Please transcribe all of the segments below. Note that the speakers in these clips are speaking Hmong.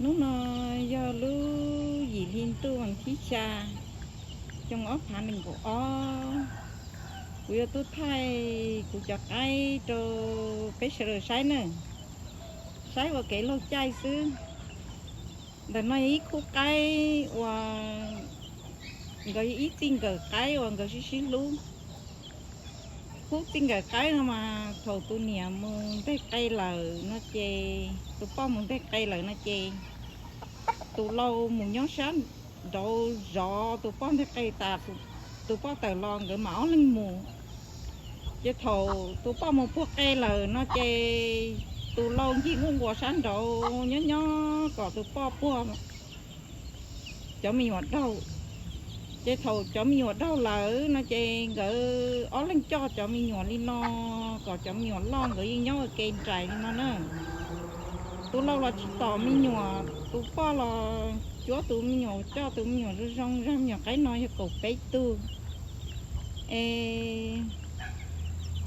Hnub no yog lub yim hli ntuj vas thib xya, xyoo ob phav nees nkaum ob. Kuv yuav tuaj thaij kuv cov qaib rau peb sawv daws saib na, saib ua kev laug caij xwb. Ntawm no yog ib khub qaib uas nkawd yog ib txij nkawm qaib uas nkawd sib sib hlub. Khub txij nkawm qaib no mas thaum tus niam mus nteg qe lawm no ces, tus poj mus nteg qe lawm no ces, tus lau mus nyob sab nraud zov tus poj nteg qe tas, tus poj tawm los nkawd mam ob leeg mus. Ces thaum tus poj mus puag qe lawm no ces, tus lau ncig nkuaj nquas sab nraud nyob nyob kom tus poj puag cov me nyuam daug. Ces thaum cov me nyuam daug lawm no ces nkawd ob leeg coj cov me nyuam li no, kom cov me nyuam loj nkawd yeej nyob ua ke nraim li no na. Tus lau los tsis tom me nyuam, tus poj los cuab tus me nyuam, coj tus me nyuam zoo zoo zog. Me nyuam qaib no yog kaum peb tug. Es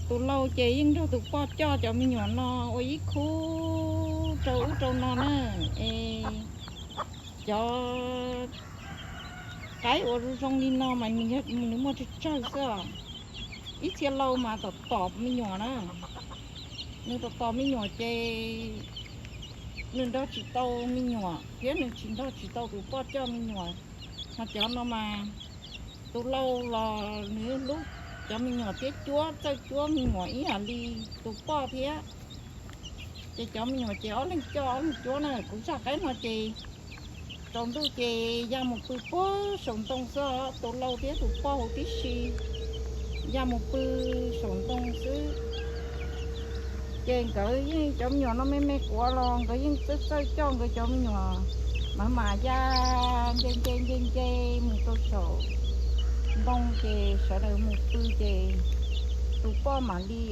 tus lau ces yeej nrog tus poj coj cov me nyuam no ua ib khub rau ub rau no na. Es cov qaib uas zoo zoo li no mas nws yog nws muaj tsawg tsawg xwb os. Ib txhia lau mas tom tom me nyuam na, nws tom tom me nyuam ces nws nrog tsis tau me nyuam thiab nws tsis nrog tsis tau tus poj coj me nyuam. Ho cov no mas tus lau los nws hlub cov me nyuam thiab cuab, txawj cuab me nyuam ib yam li tus poj thiab. Ces cov me nyuam ces ob leeg coj ob leeg cuab na. Kuv zaj qaib no ces tsaus ntuj ces ya mus pw puag saum ntoo xwb, tus lau thiab tus poj huv tib si ya mus pw saum ntoo xwb. Ces nkawd yeej, cov me nyuam no me me quav los nkawd yeej txawj txawj coj nkawd cov me nyuam mas mas ya nce nce nce nce mus rau saum ntoo ces sawv daws mus pw ces tus poj mam li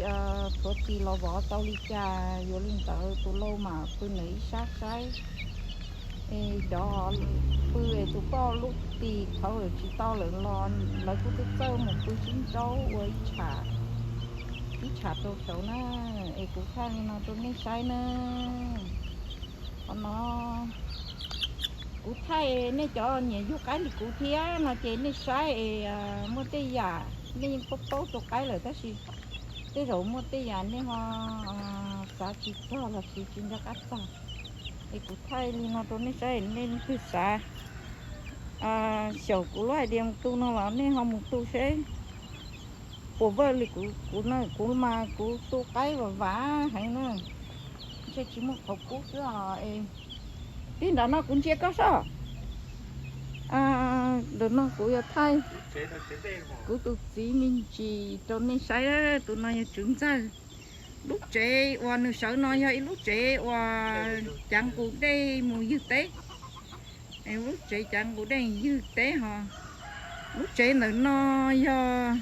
thuav tis los vov tau li cas yuav li ntawd, tus lau mam pw ntawm ib sab saib. Es cov pw es tus poj lub tis khawv tsis tau lawm los lawv kuj txawj txawj mus pw sib nraub ua ib tsham rau saud na. Es kuv thaij li no rau nej saib na. Qhov no kuv thaij nej cov nyiam yug qaib li kuv thiab no ces nej saib es muaj tej yam nej yeej paub paub rau qaib lawm tab sis tej zaum muaj tej yam nej ho xav tsis txog los sis tsis nco qab txog. Es kuv thaij li no rau nej saib, nej leej twg xav xyaum kuv lub hais tias mus tu no los nej ho mus tu seb puas vawj li kuv, kuv mas kuv tu qaib vam vam heev na. Ntshe tsis muaj qhov kub xwb os. Tib nram no kuv ntsia koj soj. Ntawm no kuv yuav thaij kuv tus txiv me ntsis rau nej saib. Tus no yog tswv ntxawg. Lub tsev uas nws sawv no yog ib lub tsev uas cav nqus dej mus ywg teb. Lub tsev cav nqus dej ywg teb ho. Lub tsev ntawm no yog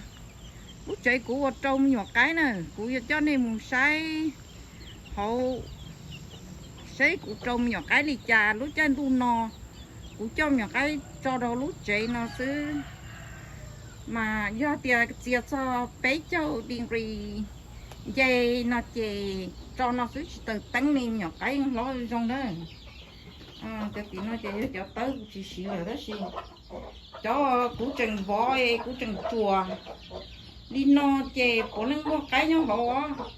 lub tsev kuv ua rau me nyuam qaib na. Kuv yuav coj nej mus saib hauv, saib kuv rau me nyuam qaib li cas. Lub caij ntuj no kuv coj me nyuam qaib tso rau lub tsev no xwb, mas yog tias txias txog peb caug degree nce no ces tso no xwb tsis taws teeb li me nyuam qaib hlob zoo na. Cov tim no ces yog cov tawb kuv tsis siv lawm tab sis cov kuv tseem vov es kuv tseem tsuas li no ces puav leej muaj qaib nyob hauv os.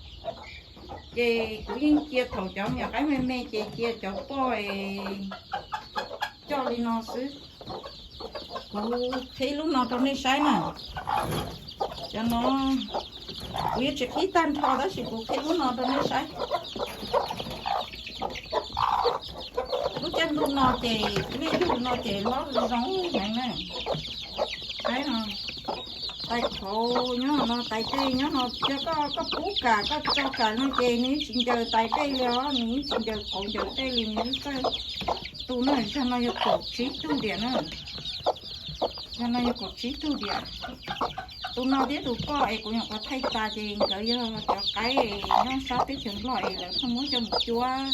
Ces kuv yeej cia thaum cov me nyuam qaib me me ces cia cov poj es coj li no xwb. Kuv qhib lub no rau nej saib na. Cov no kuv yuav tsis qhib tag nrho tab sis kuv qhib lub no rau nej saib. Lub caij ntuj no ces lub yug no ces hlob zoo heev na. Saib no, tais qhauv nyob no, tais dej nyob no, yog koj, koj pub kam, koj tso kam no ces nws tsis ncaws tais dej li os, nws tsis ncaws qhauv ncaws dej li, nws txawj tu na. Zag no yog kaum tsib tug diam na. Zag no yog kaum tsib tug diam. Tus no thiab tus poj es kuv nyuam qhuav thaij tas ces nkawd yog cov qaib nyob sab teb chaws Nplog es lawv pheej muab coj mus cuab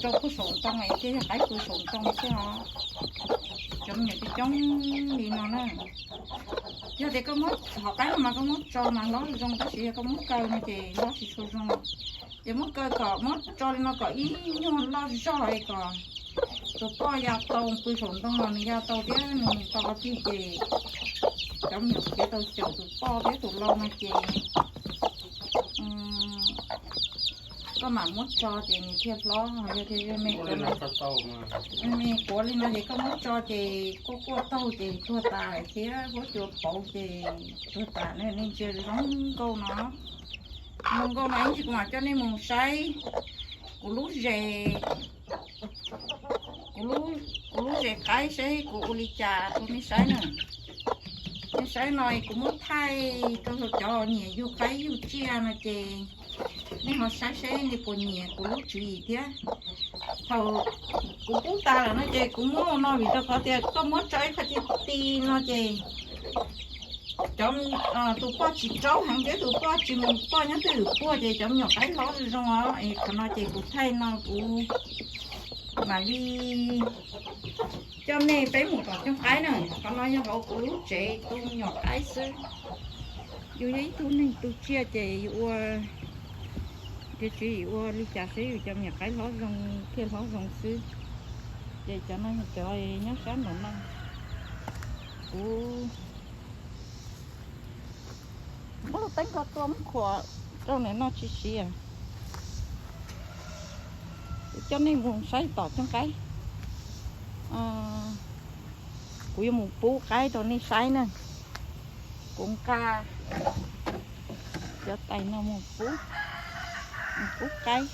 rau puag saum ntoo es thiaj yog qaib pw saum ntoo xwb os. Cov me nyuam coob coob li no na. Yog tias koj muab hom qaib no mas koj muab tso mas hlob zoo tab sis yog koj muab kaw no ces hlob tsis tshua zoo. Ces muab kaw kom muab tso li no kom ib nyuag loj zog es kom tus poj ya tau pw saum ntoo los nws ya tau thiab nws mus tau qhov twg ces cov me nyuam khiav tau caum tus poj thiab tus lau no ces koj mam muab tso ces nws thiaj hlob. Yog tias me kuav, me kuav li no ces koj muab tso ces quaj quaj taug ces tuag tas lawm thiab huab cua pauv ces tuag tas. Nej ntsia zoo nkauj no, zoo nkauj no ib ntsis kuv mam coj nej mus saib kuv lub zes, kuv lub zes qaib saib kuv ua li cas rau nej saib na. Nej saib no kuv muab thaij rau cov nyiam yug qaib yug tsiaj no ces nej ho saib saib nej puas nyiam kuv lub tswv yim thiab. Thaum kuv pub tas lawm no ces kuv muab no vim rau qhov tias koj muab tso ib qho ti ti no ces cov, tus poj tsis tsaub heev thiab tus poj tsis mus poj nyob twj ywm puag ces cov me nyuam qaib hlob zoo os. Es qhov no ces kuv thaij no kuv mam li coj nej peb mus tom cooj qaib na. Qhov no yog hauv kuv lub tsev tu me nyuam qaib xwb. Yus yog ib tug neeg tu tsiaj ces yus ua, yus tsis ua li cas xwb yus cov me nyuam qaib hlob zoo thiaj hlob zoo xwb. Ces cov no yog cov nyob sab nraum no. Kuv muab lub teeb ko tua muab khuam rau nws noj tsis siav. Kuv coj nej mus saib tom cooj qaib. Kuv yuav mus pub qaib rau nej saib na. Kuv nqa cov tais no mus pub, mus pub qaib.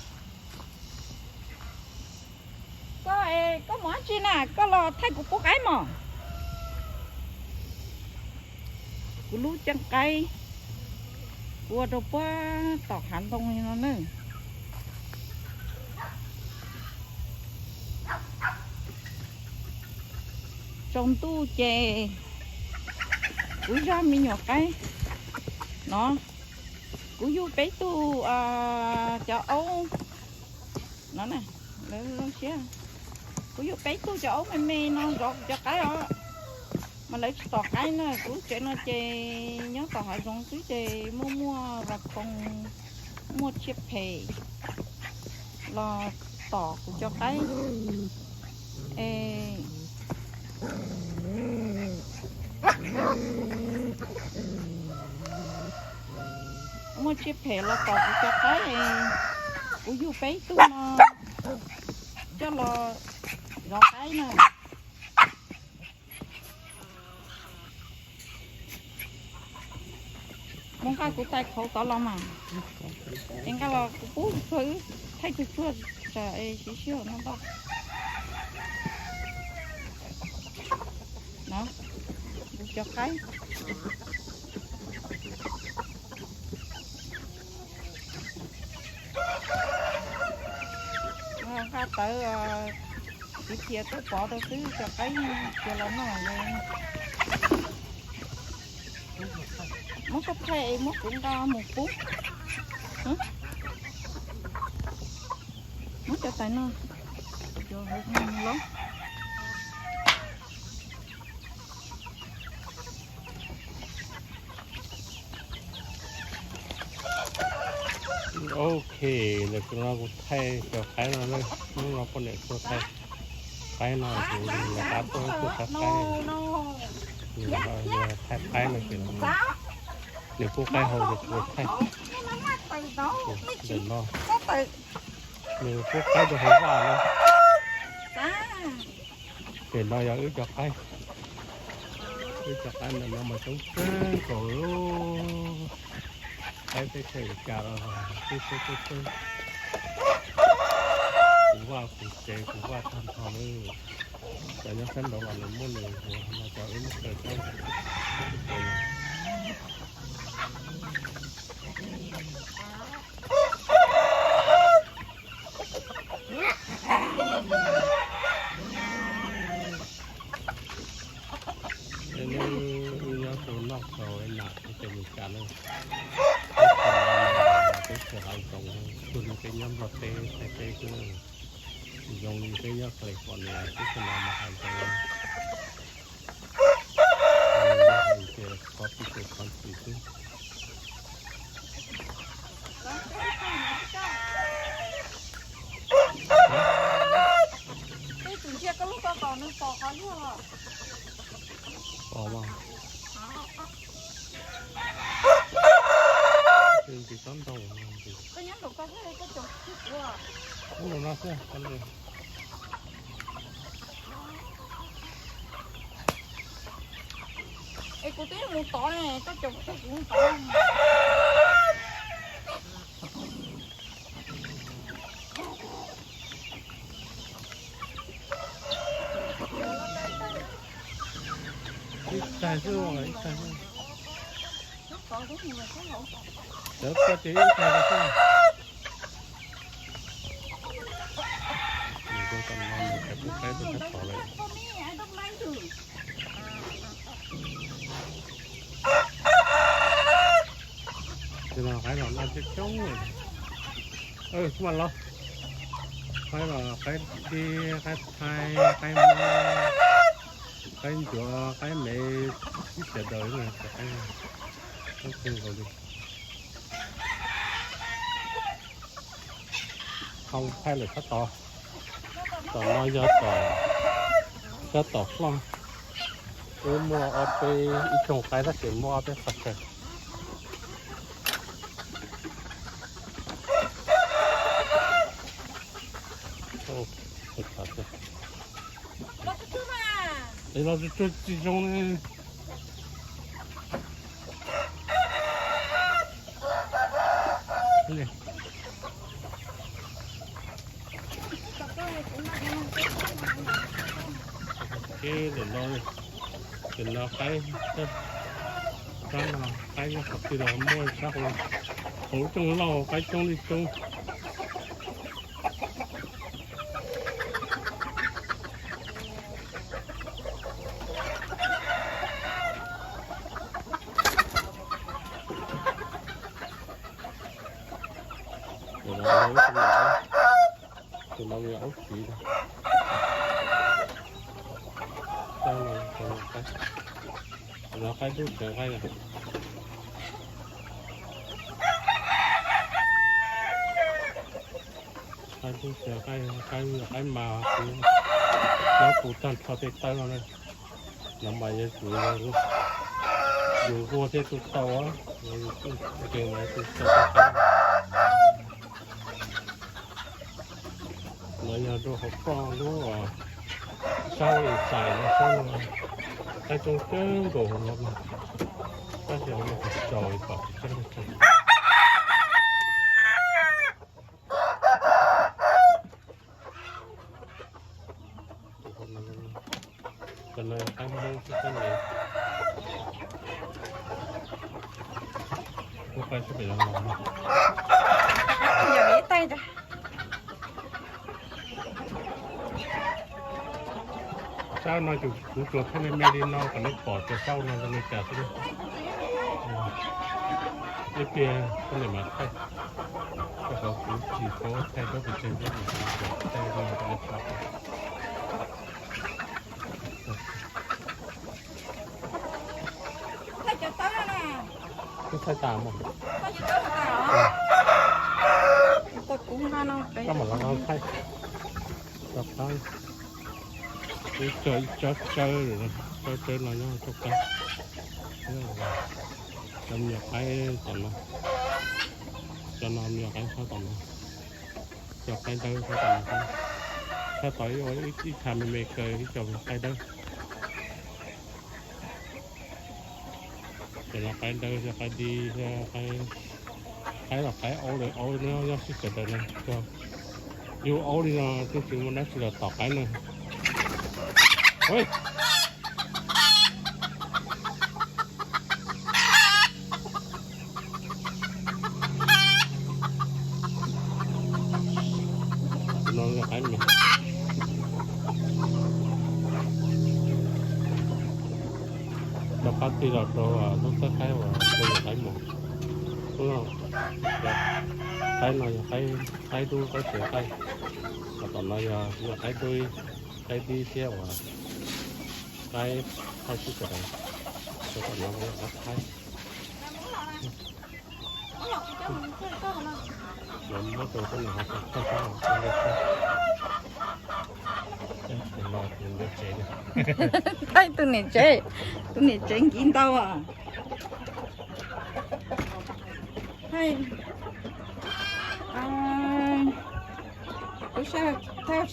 Koj, koj mus dab tsi na? Koj los thaij kuv pub qaib mos. Kuv lub cooj qaib, kuv ua rau puag tom hav ntoo li no na. Tsaus ntuj ces kuv zaj me nyuam qaib no, kuv yug peb tug cov aub no, lawv zoo siab. Kuv yug peb tug cov aub me me no zov kuv cov qaib os. Mas lawv tsis tom qaib na, kuv lub tsev no ces nyob tom hav zoov xwb ces muaj muaj vas khoom, muaj tsiaj phem los tom kuv cov qaib. Es muaj tsiaj phem los tom kuv cov qaib es kuv yug peb tug no coj los zov qaib na. Mus nqa kuv tais khauv tod los mas. Es nqa los kuv pub thaij tug tsuag tsam es siv sij hawm no ntau. No, kuv cov qaib. Nqa tawv tiv phiav tuaj pov rau xwb, cov qaib cia los noj li. Muab koj thaij es muab kuv nqa mus pub. Muab cov tais no, cov hauv no los. Ok, ntawm no kuv thaij cov qaib no na, hnub no poj niam tuaj thaij qaib no, kuv lawv qab tuaj tuaj thaij qaib, nws thaij qaib no ces nws pub qaib hauv ces kuv thaij. Ntawm no nws pub qaib rau hauv vaj no. Ces no yog wb cov qaib, wb cov qaib ntawm no mas coob kawg nkaus li. Qaib teb chaws Amelikas los twb xwb twb xwb. Kuv vaj kuv tsev kuv vaj tag nrho li. Cov nyob sab nraud los nws muaj nws, no cov wb muab kaw coob. Hnub wb nyob rau noj tau nam teb chaws Amelikas na, teb chaws hav zoov, txhua li peb nyob Nplog teb Thaib teb xwb, zoo li peb nyob California teb chaws no mas hav zoov, hav zoov ces qhov pib ces qhov ntxim xwb. Qos mas. Ntsis tsob ntau. Ub, no xwb. Es kuv twb mus tod ne, koj caum kuv tod. Ib tag xwb, ib tag xwb. Cov koj ces ib tag xwb. Nws rau tom no nws pub qaib rau sab tod lawm. Ces no qaib los no coob coob lawm. Xub mas los, qaib los qaib dib, qaib thaib, qaib mob, qaib ncuav, qaib mev, ib sawv daws no cov qaib no coob kawg nkaus li. Thoob thaij lawm sab tod. Tom no yog tom, sab tom floj. Wb muaj ob peb, ib tsoom qaib tab sis muaj ob peb qhov chaw. Es los tsuag tsuag tsis zoo ne. Ces ntawm no, ntawm no qaib, sab no qaib nyob qhov twg los muaj, sab hauv, hauv coob lauj, qaib coob li coob. Tus no yog aub txiv. Qaib dub tsaws qaib. Qaib dub tsaws qaib, qaib mas kuv, nyob kuv tag nrho tej tawb no na. No mas yog kuv, yus nquag thiaj tu tau, yus tsis nquag mas tu tsis tau. No yog rau hauv koj lub, sab li xais no, sab no qaib coob kawg nkaus no mas, tab sis hauv no kuv tsaus tom tsis tseeb tseeb. Cov no qaib Hmoob xwb, qaib me, kuv qaib sab pem no los. Sab no kuv tsuas thaij me me li no kom nej pom tias sab no zoo li cas xwb. Ib pliag koj niam mas thaij, rau qhov kuv tsis paub thaij dab pes tsawg, thaij li no rau nej pom. Twb thaij tas mas. Koj mam los no thaij. Rau qab, ib co ib tsob tsawb, tsob tsawb no nyob rau qab. Cov me nyuam qaib tom no, cov no me nyuam qaib tshaj tom no, cov qaib dawb tshaj tom no, tshaj tom ib, ib txha me me kaw ib co qaib dawb. Cov no qaib dawb thiab qaib dib thiab, qaib los qaib aub lawm, aub nyob sib sawv daws na. Yus aub li no twb tsis muaj dab tsi los tom qaib na. No yog qaib mas. Rov qab tig los rau lub txawb qaib uas rau yus qaib mus. Qaib no yog qaib dub qaib tsaws qaib, ho tom no yog yog qaib dub, qaib dib thiab uas qaib thaib sib sawv daws. Rau tom no yog qaib thaib. Thaij tus niam tsev. Tus niam tsev nkiv ntau. Kuv sab thaj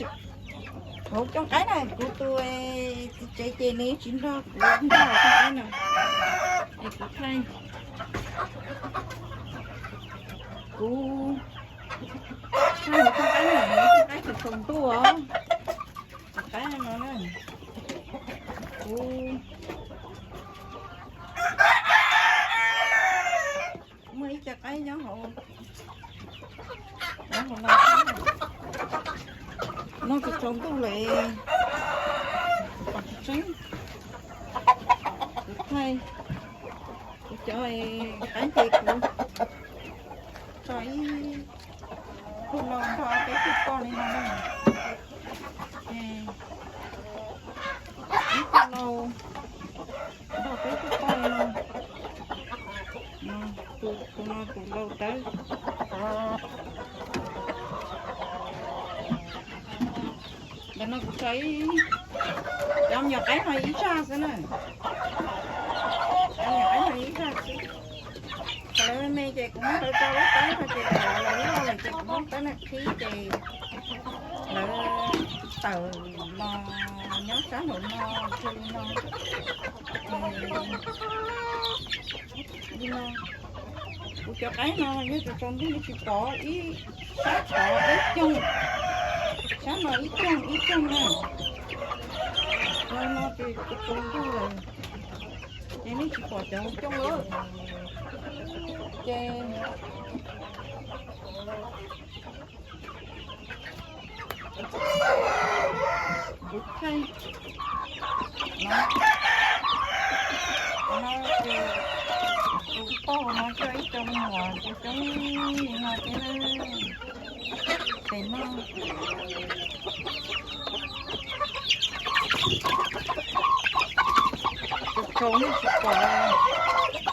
hauv cooj qaib na, kuv tus txiv tsev ces nws tsis nrog kuv nrog cooj qaib no, es kuv thaij. Kuv sab hauv cooj qaib na, cooj qaib tsaus ntuj os. Cov qaib no na, kuv muaj ib co qaib nyob hauv, nyob hauv no, noj tsaus ntuj lawm, tseeb. Kuv thaij kuv cov qaib ces kuv tso ib tug lau nrog peb tug poj li no na. Ces ib tug lau nrog peb tug poj li no. Tus no tus lau tawb. Ntawm no kuv tso ib, cov me nyuam qaib no ib zaj xwb na. Cov me nyuam qaib no ib zaj xwb. Thaum lawv me me ces kuv muab lawv rau lub tawb no ces thaum lawv loj lawm ces kuv muab tawb no qhib ces lawv tawm los nyob sab nraum no, ua li no. Li no, kuv cov qaib no yog tsaus ntuj nej tsis pom, ib sab tod ib coog, sab no ib coog ib coog na. Lau no ces tsaus ntuj lawm, ces nej tsis pom cov hauv cooj lawm. Ces kuv thaij no, no ces tus poj no coj ib co me nyuam coob coob li no thiab na. Ces no tsaus ntuj tsis pom,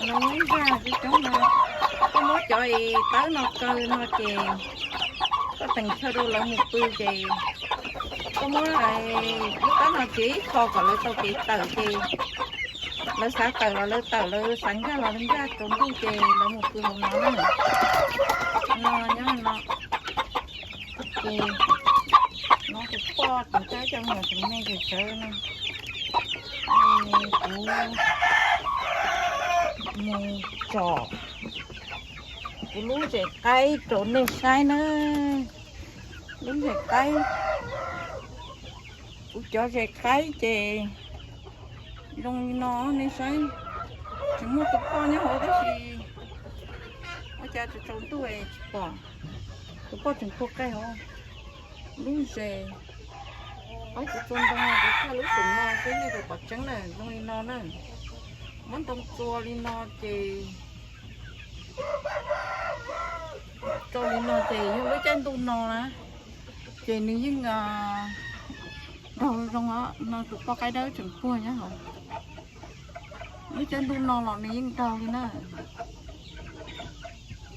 no ib zaj coob coob no. Koj muab cov tawb no kaw no ces koj teem chaw rau lawv mus pw ces koj muab lub tawb no txiav ib qho kom lawv tau kev tawm ces lawv xav tawm los lawv tawm, lawv xav nkag los lawv nkag, tsaus ntuj ces lawv mus pw hauv no na. No nyob no ces no tus poj tseem coj ib co me nyuam tseem me ces tsawv no. Kuv mus tsom kuv lub zes qaib rau nej saib na. Lub zes qaib, kuv cov zes qaib ces zoo li no nej saib. Tseem muaj tus poj nyob hauv tab sis ua cas tsaus ntuj tsis pom. Tus poj tseem puag qe hauv lub zes. Qaib kuv txua ntoo kuv thaij lub xum no xwb nej puas pom tseeb na, zoo li no na. Muab ntoo txua li no ces rau li no ces yog lub caij ntuj no na ces nws yeej nraug zoo os. No tus poj qaib dawb tseem puag nyob hauv. Lub caij ntuj no los nws yeej nraug li na.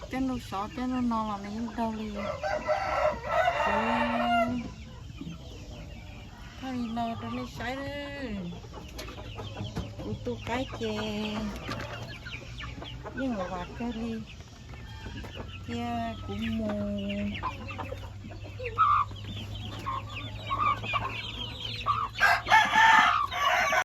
Caij ntuj sov caij ntuj no los nws yeej nraug li. Kuv thaij li no rau nej saib. Kuv tu qaib ces yeej vam kawg li. Cia kuv mus